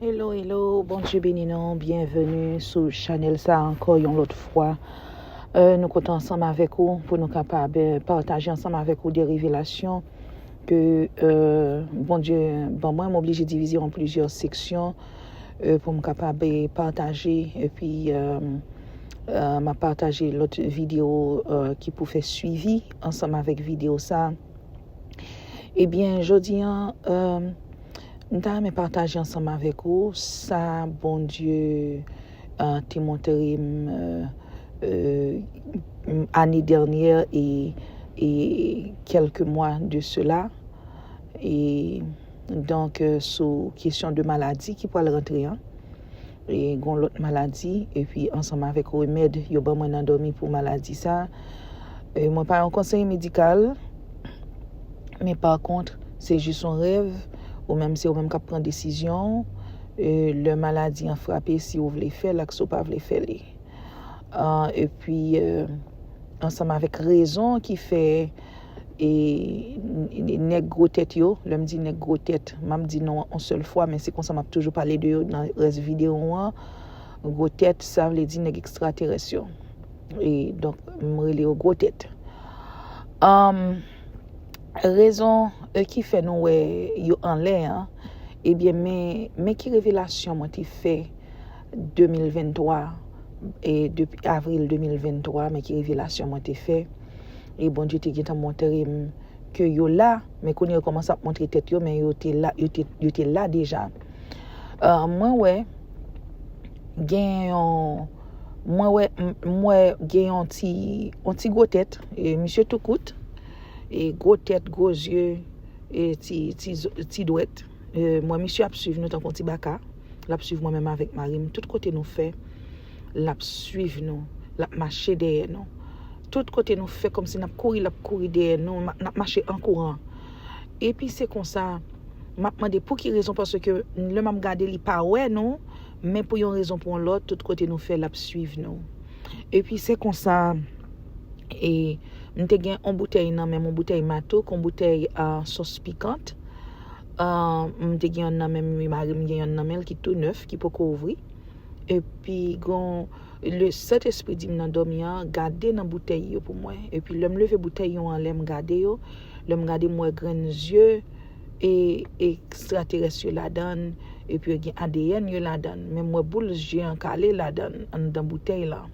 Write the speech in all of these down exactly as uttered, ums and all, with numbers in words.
Hello, hello, Bondye beni nou, byenveni sou chanèl sa ankò yon lòt fwa. Euh, nou kontan ansanm avèk ou pou nou kapab euh, pataje ansanm avèk ou de revelasyon ke euh, Bondye ban mwen. M oblije divize an plizyè seksyon euh, pou m kapab euh, pataje. Epi euh, euh, m ap pataje lòt videyo euh, ki pou fè swivi ansanm avèk videyo sa. Ebyen, jodi an, euh, m ta renmen pataje ansanm avèk ou sa Bondye euh, te montre m euh, euh, ane dènyè e, e kèlke mwa de sela. E donk, euh, sou kesyon de maladi ki pral rantre an, e gon lòt maladi, epi ansanm avèk remèd yo ban mwen nan dòmi pou maladi sa. E mwen pa yon konseye medikal, men pa kont, se jis yon rèv, ou menm se ou menm k ap pran desizyon, e lè maladi an frape, si ou vle fè l ak si ou pa vle fè li. Ah, epi, euh, ansanm avèk rezon ki fè e nèg gwo tèt yo, lè m di nèg gwo tèt, m ap di non an yon sèl fwa, men se konsa m ap toujou pale de yo nan rès videyo an. Gwo tèt, sa vle di nèg ekstraterès yo. E donk, m rele yo gwo tèt. Um, rezon euh, ki fè nou wè yo anlè an, ebyen, men, men ki revelasyon mwen te fè de mil venntwa, e depi avril de mil venntwa, men ki revelasyon mwen te fè. E Bondye te gentan montre m ke yo la, men kounye yo kòmanse ap montre tèt yo, men yo te la, yo te, yo te la deja. Euh, mwen wè, gen yon, mwen wè, m- m wè gen yon ti, yon ti gwo tèt, e misye tou kout, e gwo tèt, gwo zye, e ti, ti, zo- ti dwèt. E mwen, misye ap swiv nou tankou yon ti baka. L ap swiv mwen menm avèk mari m. Tout kote nou fè, l ap swiv nou. L ap mache dèyè nou. Tout kote nou fè kòmsi n ap kouri, l ap kouri dèyè nou. Ma- N ap mache an kouran. Epi se konsa, m ap mande pou ki rezon, paske lè m ap gade, li pa wè nou, men pou yon rezon pou yon lòt, tout kote nou fè, l ap swiv nou. Epi se konsa, e m te gen yon boutèy nan men m, yon boutèy matouk, yon boutèy a sòs pikant. Ah, m te gen yonn nan men m, mari m gen yonn nan men l ki tou nèf, ki poko ouvri. Epi gon le Sentespri di m nan dòmi an, gade nan boutèy yo pou mwen. Epi lè m leve boutèy yo anlè, m gade yo. Lè m gade, m wè grenn zye e ekstraterès yo ladan l. Epi yo gen A D N yo ladan l. Men m wè boul zye an kale ladan l, anndan boutèy lan.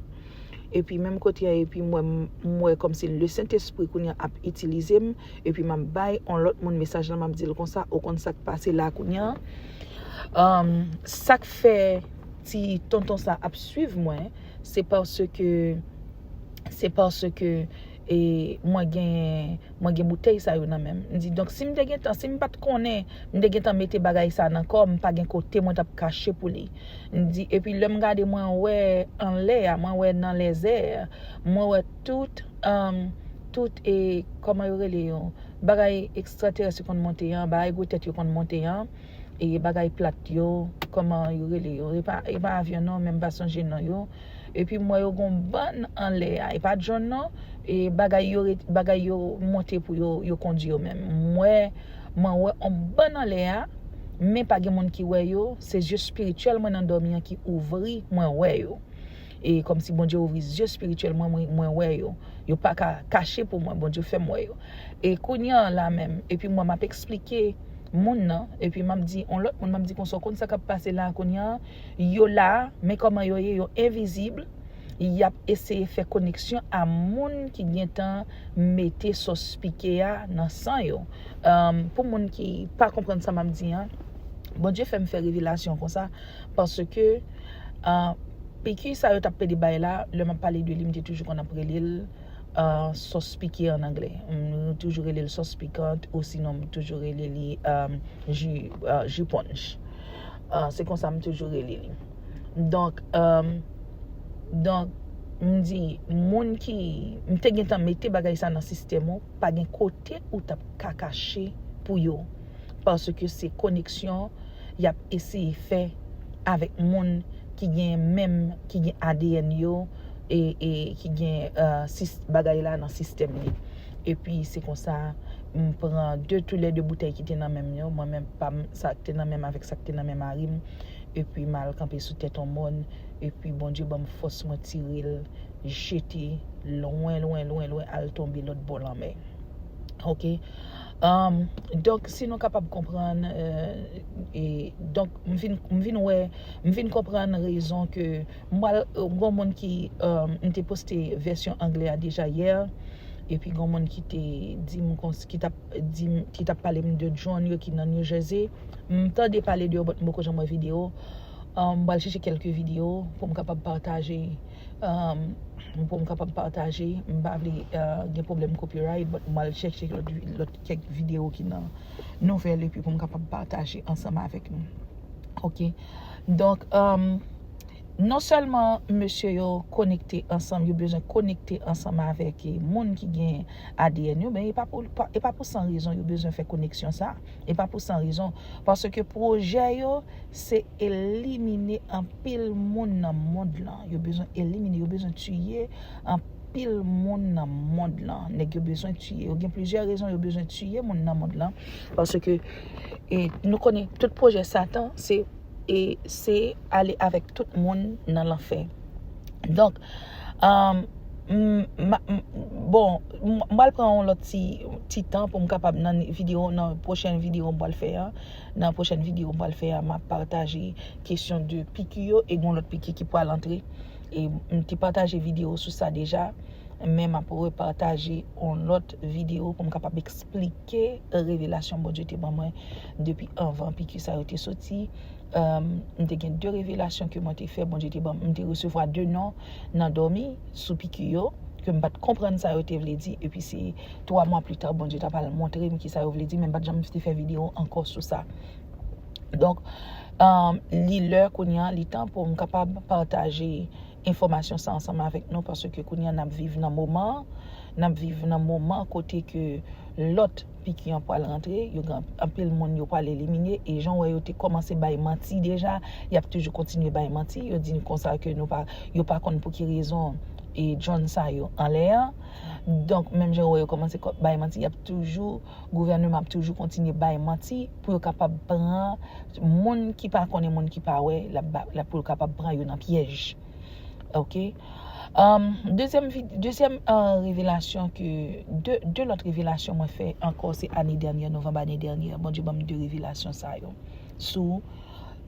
Epi menm kote a, epi m wè, m wè kòmsi le Sentespri kounye a ap itilize m, epi m ap bay on lòt moun mesaj lan, m ap di l konsa, ou konn sa k pase la kounye a? Um, sa k fè ti tonton sa ap swiv mwen, se paske, se paske e mwen gen, mwen gen boutèy sa yo nan men m. M di, donk, si m te gentan, si m pa t konnen, m te gentan mete bagay sa nan kò m, pa gen kote mwen t ap kache pou li. M di, epi lè m gade, mwen wè anlè a, mwen wè nan lèzè, mwen wè tout, um, tout, e, kòman yo rele yo, bagay ekstraterès yo konn monte an, bagay gwo tèt yo konn monte an, e bagay plat yo, kòman yo rele yo, e pa, e pa avyon non, men m pa sonje non yo. Epi m wè yo gon bann anlè a, e pa drone non, e bagay yo, ret- bagay yo monte pou yo, yo kondui yo menm. M wè, mwen wè on bann anlè a, men pa gen moun ki wè yo, se zye espirityèl mwen nan dòmi an ki ouvri, mwen wè yo. E kòmsi Bondye ouvri zye espirityèl mwen, mwen, mwen wè yo. Yo pa ka kache pou mwen, Bondye fè m wè yo. E kounye a la menm, epi mwen m ap eksplike moun nan, epi m ap di on lòt moun, m ap di konsa, ou konn sa k ap pase la kounye a? Yo la, men kòman yo ye, yo envizib, y ap eseye fè koneksyon a moun ki gentan mete sòs pike a nan san yo. Um, pou moun ki pa konprann sa m ap di an, Bondye fè m fè revelasyon konsa, paske uh, piki sa yo t ap pede bay la, lè m ap pale de li, m te toujou konn ap rele l uh, sòs pike an anglè. M toujou rele l sòs pikant, osinon m toujou rele li um, ji, uh, ji ponch. Uh, se konsa m toujou rele li. Donk, um, donk, m di, moun ki, m te gentan mete bagay sa nan sistèm ou, pa gen kote ou t ap ka kache pou yo. Paske se koneksyon y ap eseye fè avèk moun ki gen menm, ki gen A D N yo, e, e ki gen uh, sis, bagay la nan sistèm li. Epi se konsa, M pran de toulède boutèy ki te nan men m yo, mwen menm pa m, sa k te nan men m avèk sa k te nan men mari m, epi m al kanpe sou tèt yon mòn, epi Bondye ban m fòs, mwen tire l, jete lwen, lwen, lwen, lwen, al tonbe lòt bò lanmè. Ok. Um, donk, si nou kapab konprann, euh, e, donk, m vin, m vin wè, m vin konprann rezon ke m pral, gon moun ki, um, m te poste vèsyon anglè a deja yè, epi gon moun ki te di m kons-, ki t ap di m, ki t ap pale m de drone yo ki nan New Jersey. M tande pale de yo, but m poko janm wè videyo. Um, m pral chèche kèlke videyo pou m kapab pataje. Um, pou m kapab pataje. M pa vle, uh, gen pwoblèm copyright, but m pral chèche lòt, lòt kèk videyo ki nan nouvèl epi pou m kapab pataje ansanm avèk nou. Ok. Donk, um, non sèlman mesye yo konekte ansanm, yo bezwen konekte ansanm avèk, eh, moun ki gen A D N yo, men e pa pou, pa, e pa pou san rezon yo bezwen fè koneksyon sa. E pa pou san rezon. Paske pwojè yo, se elimine anpil moun nan mond lan. Yo bezwen elimine, yo bezwen tiye anpil moun nan mond lan. Nèg yo bezwen tiye. Yo gen plizyè rezon yo bezwen tiye moun nan mond lan. Paske, e, nou konnen tout pwojè Satan, se, e, se ale avèk tout moun nan lanfè. Donk, um, m, ma, m, bon, m, m pral pran yon lòt ti, ti tan pou m kapab nan videyo, nan pwochèn videyo m pral fè a. Nan pwochèn videyo m pral fè a, m ap pataje kesyon de piki yo e gon lòt piki ki pral antre. E m te pataje videyo sou sa deja, men m ap repataje yon lòt videyo pou m kapab eksplike revelasyon Bondye te ban mwen depi anvan piki sa yo te soti. Um, m te gen de revelasyon ke mwen te fè, Bondye te ban m, m te resevwa de non nan dòmi sou piki yo, ke m pa t konprann sa yo te vle di, epi se twa mwa pli ta, Bondye ta pral montre m ki sa yo vle di, men m pa t janm te fè videyo ankò sou sa. Donk, um, li lè kounye a, li tan pou m kapab pataje enfòmasyon sa ansanm avèk nou, paske kounye a n ap viv nan moman, n ap viv nan moman kote ke lòt piki an pral rantre, yo gen anpil moun yo pral elimine, e jan w wè yo te kòmanse bay manti deja, y ap toujou kontinye bay manti, yo di n konsa ke nou pa, yo pa konn pou ki rezon e drone sa yo anlè a. Donk, menm jan w wè yo kòmanse kò-, bay manti, y ap toujou, gouvènman ap toujou kontinye bay manti pou yo kapab pran moun ki pa konnen, moun ki pa wè, l ap ba-, l ap, pou yo kapab pran yo nan pyèj. Ok. Um, dezyèm vi-, dezyèm, uh, revelasyon ke, de, de lòt revelasyon mwen fè ankò, se ane dènyè, novanm ane dènyè, Bondye ban m de revelasyon sa yo. Sou,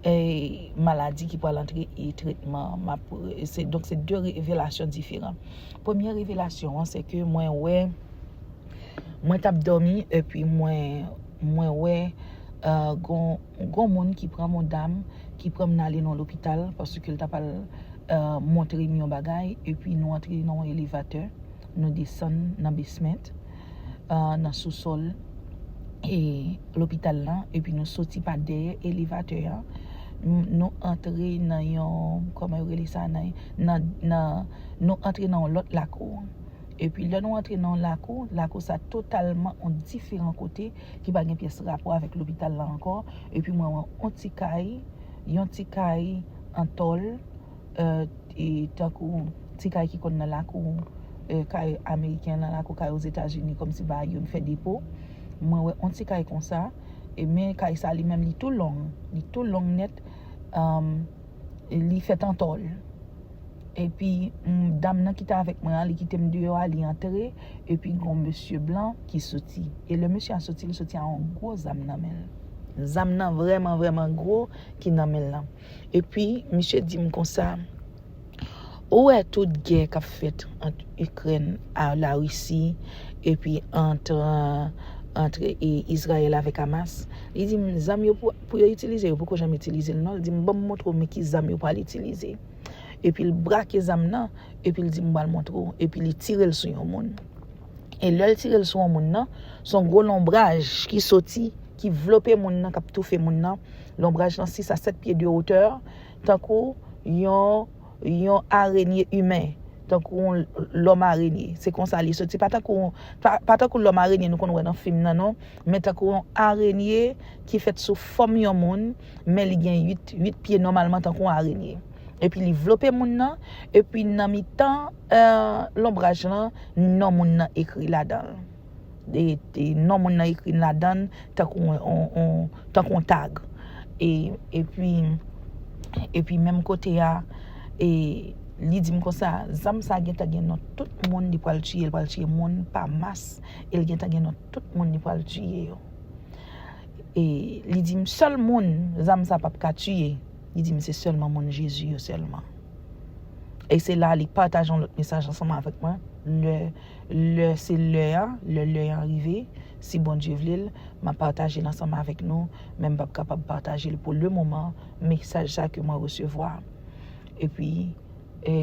eh, maladi ki pral antre e tretman. M ap, se, donk, se de revelasyon diferan. Premye revelasyon an, se ke mwen wè, mwen t ap dòmi, epi mwen, mwen wè, uh, gon, gon moun ki pran m, yon dam, ki pran m n ale nan lopital, paske l t ap al, uh, montre m yon bagay, epi nou antre nan yon elevatè, nou desann nan basement, uh, nan sousòl, e lopital lan, epi nou soti pa dèyè elevatè an. M, nou antre nan yon, kòman yo rele sa, nan, nan, nan, nou antre nan yon lòt lakou. Epi lè nou antre nan yon lakou, lakou sa totalman yon diferan kote ki pa gen pyès rapò avèk lopital la ankò. Epi mwen wè yon ti kay, yon ti kay an tòl, eh, e tankou ti kay ki konn nan lakou, eh, kay ameriken, nan lakou kay Ozetazini, kòmsi bagay yo fè depo. Mwen wè yon ti kay konsa, e men kay sa li menm li tou long, li tou long nèt, um, li fèt an tòl. Epi, mm, dam nan ki te avèk mwen an, li kite m deyò a, li antre, epi gon mesye blan ki soti. E lè mesye a soti, li soti a yon gwo zam nan men l. Zam nan vrèman, vrèman gwo ki nan men l lan. Epi, misye di m konsa, ou wè tout gè k ap fèt ant Ikrèn a Larisi, epi ant, ant, e, Izrayèl avèk Hamas? Li di m, zam yo pou, pou yo itilize, yo poko janm itilize l non. Li di m, ban m montre w men ki zam yo pral itilize. Epi l brake zam nan, epi l di m, m pral montre w. Epi li tire l sou yon moun. E lè l tire l sou yon moun nan, se yon gwo lonbraj ki soti, ki vlope moun nan, k ap toufe moun nan. Lonbraj lan sis a sèt pye de wotè, tankou yon, yon arenye imen, tankou yon lòm arenye. Se konsa li soti. Pa tankou, pa, pa tankou lòm arenye nou konn wè nan fim nan, non. Men tankou yon arenye ki fèt sou fòm yon moun, men li gen uit, uit pye nòmalman tankou yon arenye. Epi li vlope moun nan, epi nan mitan, eh, lonbraj lan, non moun nan ekri ladan l. e, e non moun nan ekri ladan l tankou on, on, on, tankou on tag. E, epi, epi menm kote a, e, li di m konsa, zam sa gentan gen non tout moun li pral tiye, li pral tiye moun pa mas, e li gentan gen non tout moun li pral tiye yo. E li di m sèl moun zam sa p ap ka tiye, li di m se sèlman moun Jezi yo sèlman. E se la li pataje yon lòt mesaj ansanm avèk mwen. Lè, lè se lè a, lè, lè a rive, si Bondye vle l, m ap pataje l ansanm avèk nou, men m p ap kapab pataje l pou le moman, mesaj sa ke mwen resevwa. Epi, e,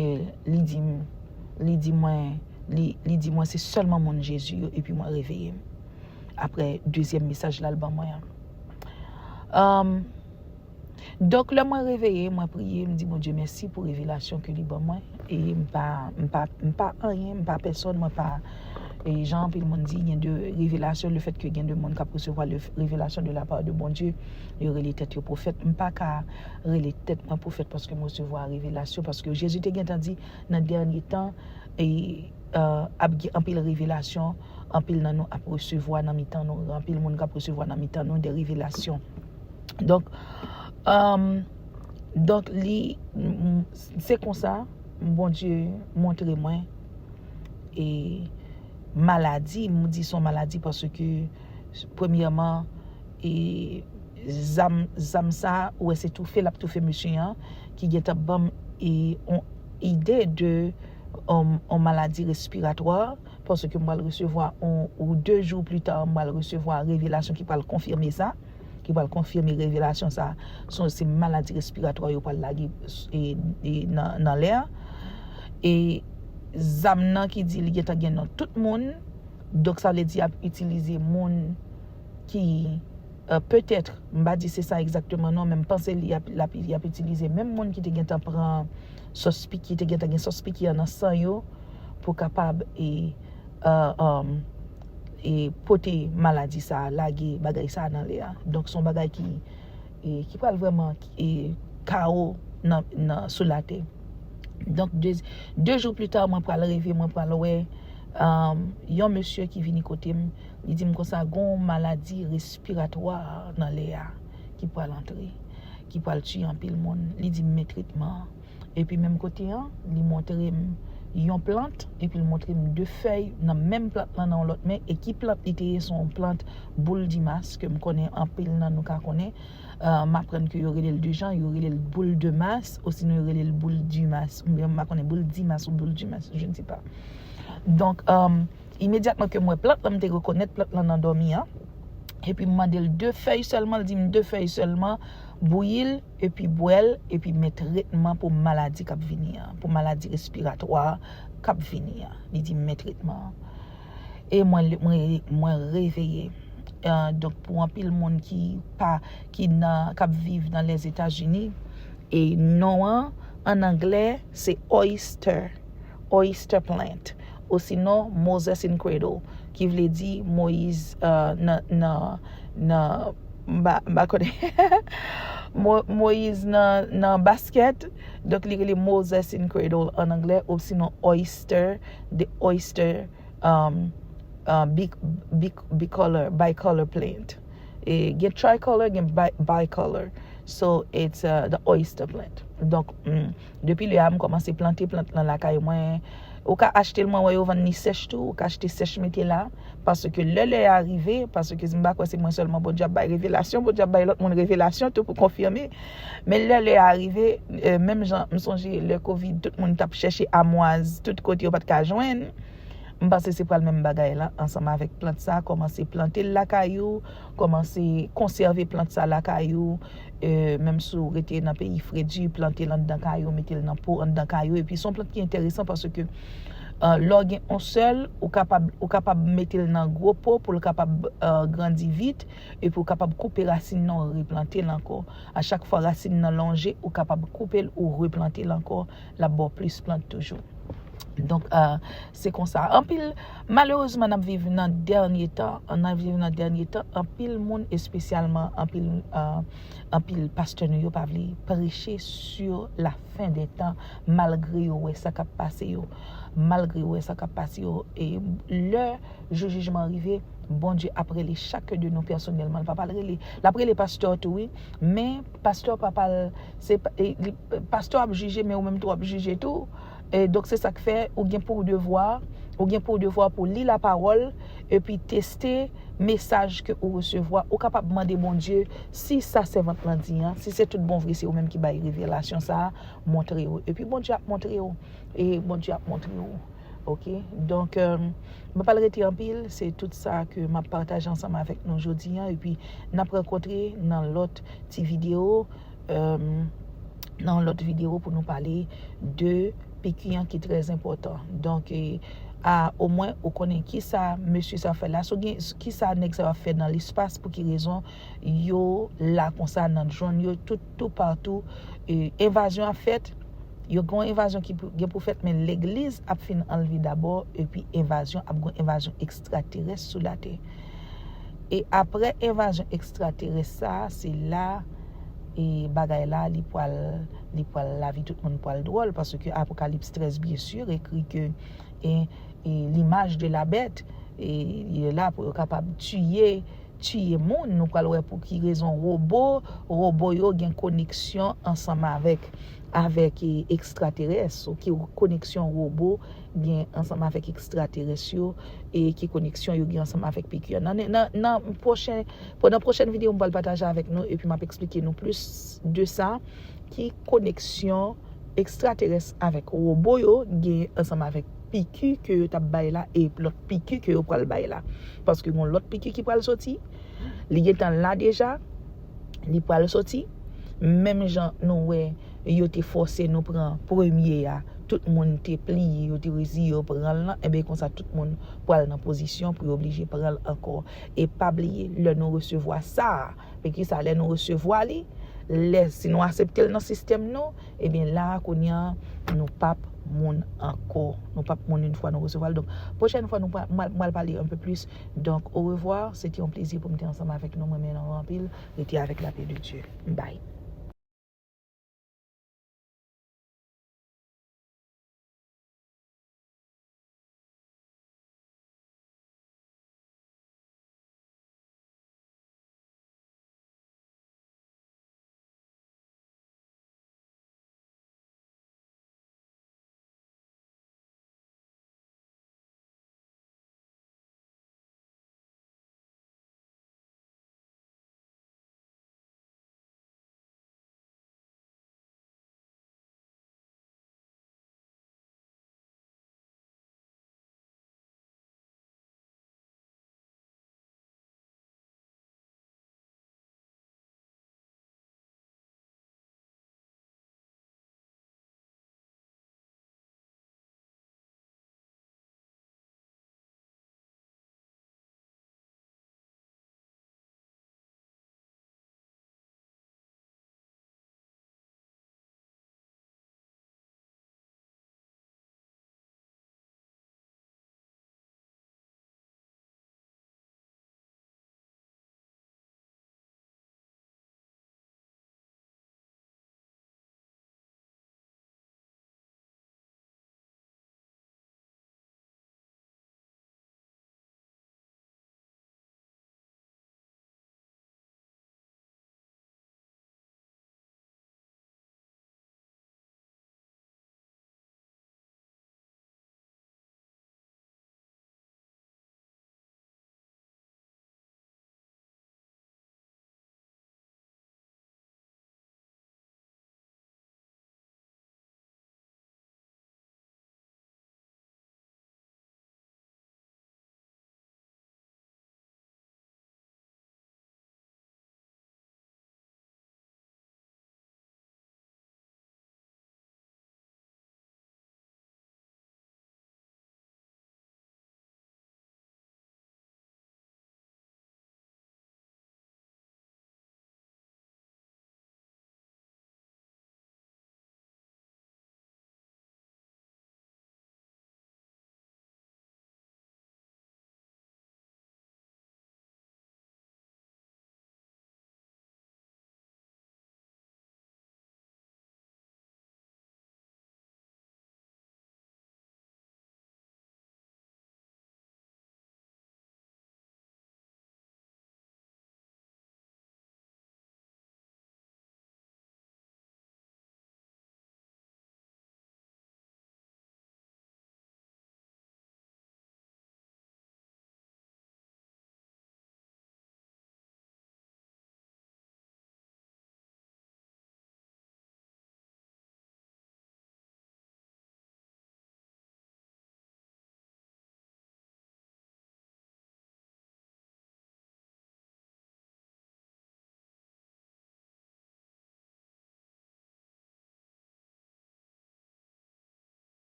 li di m, li di mwen, li, li di mwen se sèlman moun Jezi yo, epi mwen reveye m. Apre dezyèm mesaj la l ban mwen an. Um, Donk, lè mwen reveye, mwen priye, m di Bondye mèsi pou revelasyon ke li ban mwen. E m pa, m pa, m pa anyen, m pa pèsòn, mwen pa, e jan anpil moun di, gen de revelasyon, le fèt ke gen de moun k ap resevwa le, revelasyon de la part de Bondye, yo rele tèt yo pwofèt. M pa ka rele tèt mwen pwofèt paske m resevwa revelasyon, paske Jezi te gentan di, nan dènye tan, e, e, ap gen anpil revelasyon, anpil nan nou ap resevwa nan mitan nou, anpil moun k ap resevwa nan mitan nou de revelasyon. Donk, um, donk, li, m, m, se konsa, Bondye montre mwen, e, maladi, m di se yon maladi paske, premyèman, e, zam, zam sa, ou wè se toufe, l ap toufe mesye an, ki gentan ban m, e, yon ide de, um, yon maladi respiratwa, paske m pral resevwa on, ou de jou pli ta, m pral resevwa revelasyon ki pral konfime sa, ki pral konfime revelasyon sa. Se, se maladi respiratwa yo pral lage, e, e, nan, nan lè a. E zam nan ki di li gentan gen nan tout moun, donk sa vle di y ap itilize moun ki, e, petèt, m pa di se sa egzakteman non, men m panse li ap, l ap, y ap itilize menm moun ki te gentan pran sòs piki, te gentan gen sòs piki an nan san yo, pou kapab, e, e, um, e pote maladi sa a, lage bagay sa a nan lè a. Donk, se yon bagay ki, e, ki pral vrèman, e, kawo nan, nan, sou latè. Donk, de, de jou pli ta, mwen pral reve, mwen pral wè, um, yon mesye ki vini kote m, li di m konsa, gon maladi respiratwa nan lè a ki pral antre, ki pral tiye anpil moun. Li di m men tretman an. Epi menm kote an, li montre m yon plant, epi l montre m de fèy nan menm plant lan nan yon lòt men, e ki plant li te ye, se yon plant boul di mas, ke m konnen anpil nan nou ka konnen. E, m aprann ke yo rele l de jan, yo rele l boul de mas, osinon yo rele l boul di mas, oubyen m pa konnen boul di mas ou boul di mas, je ne sais pas. Donk, e, imedyatman ke m wè plant lan, m te rekonèt plant lan nan dòmi an. Epi m mande l de fèy sèlman, l di m de fèy sèlman, bouyi l, epi bwè l, epi men tretman pou maladi k ap vini an, pou maladi respiratwa k ap vini an. Li di m men tretman an. E mwen, mwen, mwen reveye. E, donk, pou anpil moun ki pa, ki nan, k ap viv nan Lèzetazini, e non an, an anglè, se oyster, oyster plant, osinon Moses in Cradle, ki vle di Moyiz, e, nan, nan, nan, m pa, m pa konnen. Mo-, Moyiz nan, nan baskèt, donk li rele Moses in Cradle an anglè, osinon oyster, the oyster, um, uh, bi-, bi-, bicolor, bicolor plant. E gen tricolor, gen bi-, bicolor. So, it's, uh, the oyster plant. Donk, mm, depi lè a, m kòmanse plante plant lan lakay mwen. Ou ka achte l, mwen wè yo vann li sèch tou, ou ka achte sèch mete la. Paske lè lè a rive, paske m pa kwè se mwen sèlman Bondye ap bay revelasyon, Bondye ap bay lòt moun revelasyon tou pou konfime. Men lè lè a rive, e, menm jan, m sonje lè kovid, tout moun t ap chèche amwaz, tout kote yo pa t ka jwenn. M panse se pral menm bagay la, ansanm avèk plant sa, kòmanse plante l lakay ou, kòmanse konsève plant sa lakay ou, e, menm si w rete nan peyi fredi, plante l anndan kay ou, mete l nan po anndan kay ou, epi se yon plant ki enteresan paske, e, lè w gen yon sèl, ou kapab, ou kapab mete l nan gwo po pou l kapab, e, grandi vit, epi w kapab koupe rasin nan, w replante l ankò. A chak fwa rasin nan lonje, ou kapab koupe l, ou replante l ankò, l ap ba w plis plant toujou. Donk, e, se konsa. Anpil, malerezman, n ap viv nan dènye tan. N ap viv nan dènye tan. Anpil moun, espesyalman anpil, e, anpil pastè nou yo pa vle preche sur la fin des temps, malgre yo wè sa k ap pase yo. Malgre yo wè sa k ap pase yo. E lè jou jijman rive, Bondye ap rele chak de nou pèsonèlman. L p ap al rele, l ap rele pastè tou, wi. Men pastè p ap al, se pa- e, li- pastè ap jije, men ou menm tou ap jije tou. E donk, se sa k fè ou gen pou devwa, ou gen pou devwa pou li lapawòl, epi teste mesaj ke ou resevwa. Ou kapab mande Bondye si sa sèvant lan di an, si se tout bon vre, se ou menm ki bay revelasyon sa a, montre yo. Epi Bondye ap montre yo. E Bondye ap montre yo. Ok? Donk, euh, mwen pa rete anpil, se tout sa ke m ap pataje ansanm avèk nou jodi an, epi n ap rankontre nan lòt ti videyo, euh, nan lòt videyo pou nou pale de piki an ki trè enpòtan. Donk, e, a, omwen ou konnen kisa mesye sa fè la, so gen, kisa nèg sa yo ap fè nan lespas, pou ki rezon yo la konsa nan drone yo, tout, tou patou, e, envazyon ap fèt, yo gen yon envazyon ki pou- gen pou fèt, men legliz ap fin anlve dabò, epi envazyon ap gen yon envazyon ekstraterès sou latè. E apre envazyon ekstraterès sa a, se la, e bagay la, li pral, li pral, lavi tout moun pral dwòl, paske Apokalips trèz, byen si, ekri ke, e, e l'image de la bête, e, li la pou yo kapab tiye, tiye moun. Nou pral wè pou ki rezon wobo, wobo yo gen koneksyon ansanm avèk, avèk, e, ekstraterès, ou ki koneksyon wobo gen ansanm avèk ekstraterès yo, e ki koneksyon yo gen ansanm avèk piki an. Nan, nan, nan pwochen, pandan pwochèn videyo, m pral pataje avèk nou, epi m ap eksplike nou plis de sa, ki koneksyon ekstraterès avèk wobo yo gen ansanm avèk piki ke yo t ap bay la e lòt piki ke yo pral bay la. Paske gen lòt piki ki pral soti, li gentan la deja, li pral soti. Menm jan nou wè yo te fòse nou pran premye a, tout moun te pliye, yo te reziye yo pran l lan, enben konsa tout moun pral nan pozisyon pou yo oblije pran l ankò. E pa bliye, lè nou resevwa sa a, men kisa, lè nou resevwa li, lè, si nou aksepte l nan sistèm nou, ebyen la a kounye a, nou p ap moun ankò. Nou p ap moun yon fwa nou resevwa l. Donk, pwochèn fwa nou pral, m al, m al pale un peu plus. Donk, au revoir. Se te yon plezi pou m te ansanm avèk nou. Mwen renmen nou anpil. Rete avèk lapè de Dye. Bye.